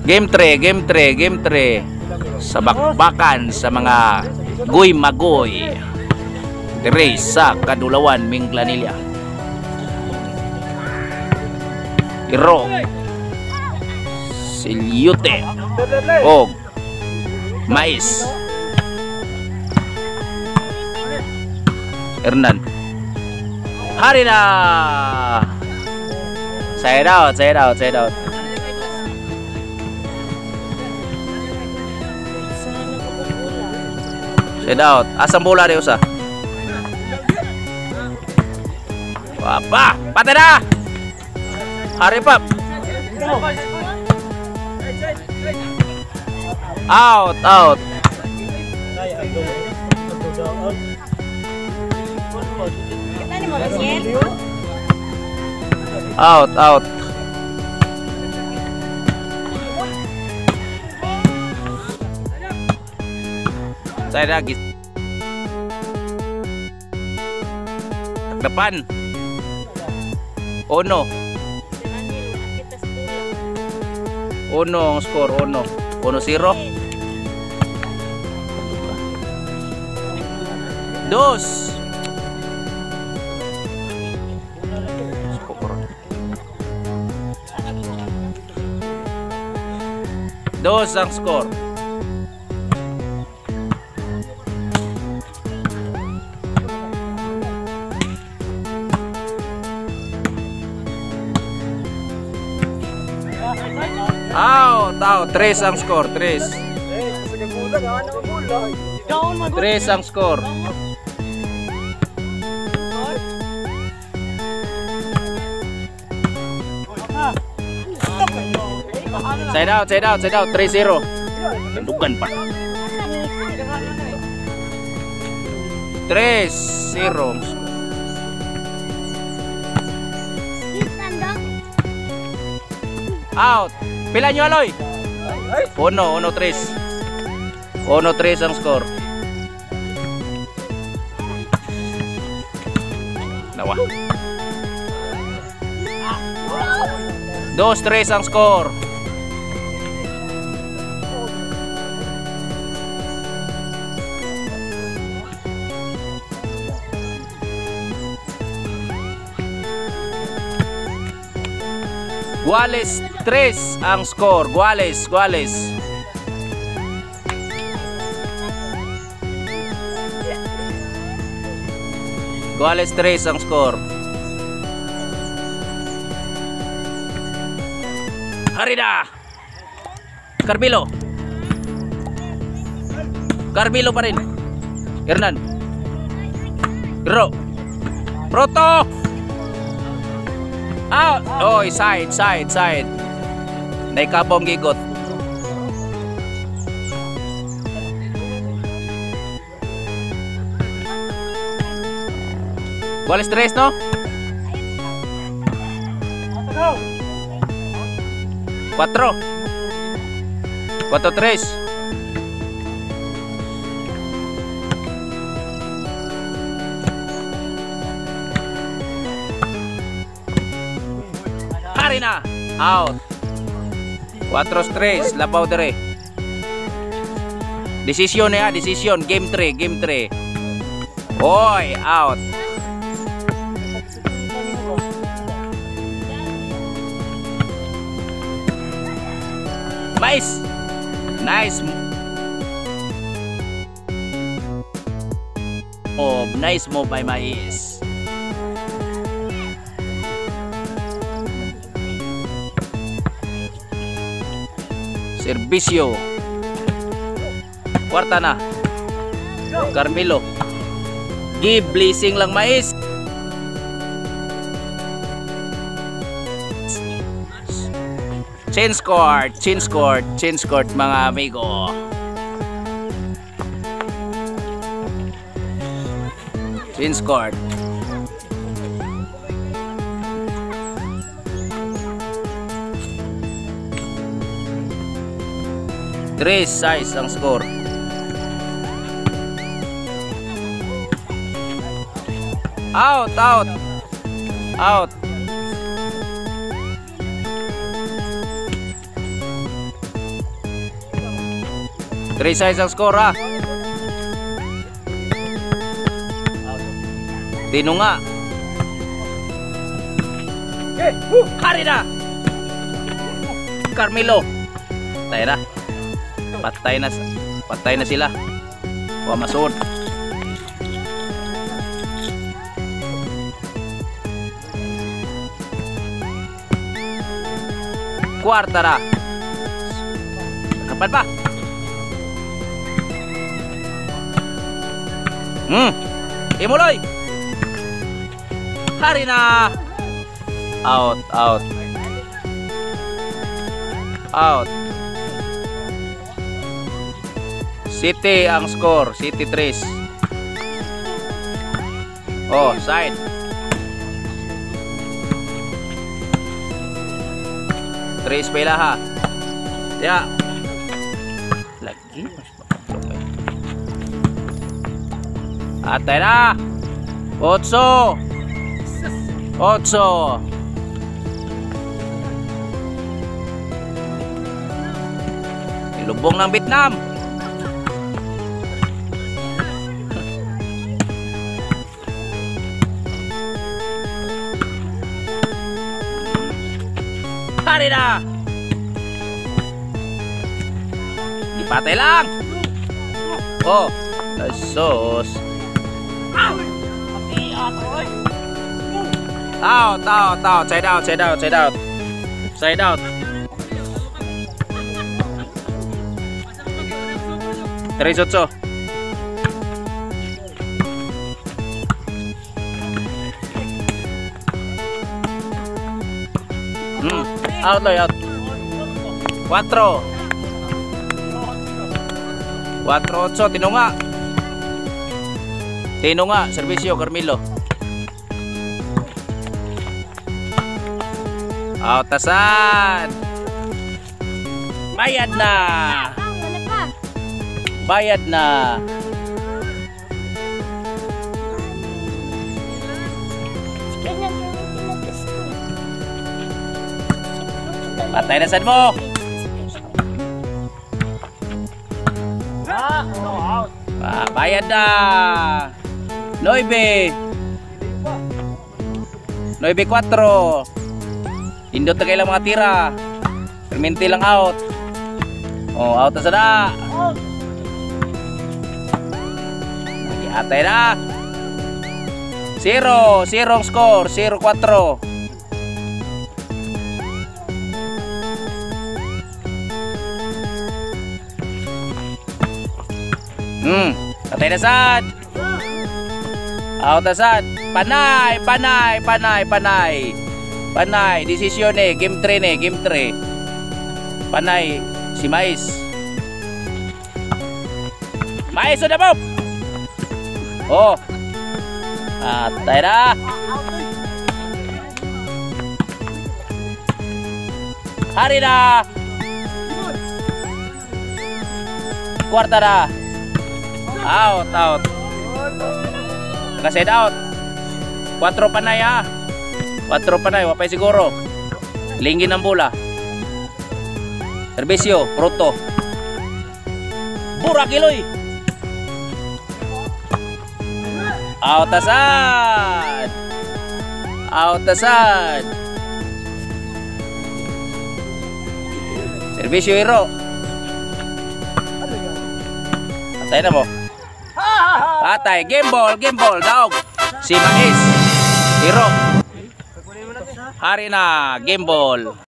Game 3, game 3, game 3. Sa bakbakan sa mga guy magoy. Dire sa Kadulawan, Minglanilla. Iro. Silyute. Og Mais. Hernan. Hari na. Side out, side out, side out. Side out. Asang bola di usa? Apa? Patay na! Hari pa. Out, out. Out, out. Saya lagi depan. Uno. Uno ang score, uno. 1-0. Dos. Dos ang score. Out, out. Tres ang score, tres. Tres ang score. Side out, side out, side out. 3-0. Tandugan pa. 3-0. Out. Pila nyo, Aloy? 1, 1-3. 1-3 ang score. Nawa. 2-3 ang score. Guales 3 ang score. Guales, Guales. Guales 3 ang score. Harida. Carmelo. Carmelo pa rin. Hernan. Ro. Proto. Out. Oh, side, side, side. Naikabong gigot. Guales 3, no? 4. 4-3. Hari na. Out. 4-3. Labaw dire. Desisyon ya, desisyon. Game 3, game 3. Oy, out. Mais. Nice. Oh, nice move by Mais. Servisyo. Kwarta na. Carmelo. Give blessing lang Mais. Change court, change court, change court mga amigo. Change court. 3-6 ang score. Out, out. Out. 3-6 ang score ha. Tinunga. Hari na. Carmelo. Patay na. Patay na. Patay na sila. Wa masuod. Kwarta na. Kapan pa? Imuloy. Hari na. Out, out. Out. City ang score, City 3. Oh, side. 3 pa ila ha. Ya. Lagi mas makaplong eh. Atay na. 8. 8. Ilubong ng Vietnam. Hari na. Dipatay lang. Oh, sos. Out, out, out. Side out, side out, side out. Side out. 3-8. Out loy, out. 4. 4-8, tinunga. Tinunga, servisyo Carmelo. Out tasan. Bayad na. Bayad na. Patay na sad mo. Bayad na. 9. 9-4. Indot na kailang mga tira. Perminti lang out. Oh, out na sada. Atay na. 0, 0 ang score, 0-4. Atay na sad. Out na sad. Panay, panay, panay, panay. Panay, desisyon eh, game 3 eh, game 3. Panay, si Mais. Mais na mo. Oh. Atay na. Hari na. Kwarta na. Out, out. Naka-side out. 4 panay ha. 4 panay, wapay siguro. Lingin ang bola. Serbisyo, Proto. Burak iloy. Out asad. Out asad. Serbisyo hero. Patay na mo. Patay. Game ball, daog. Si Mais. Hero. Hari na, game ball.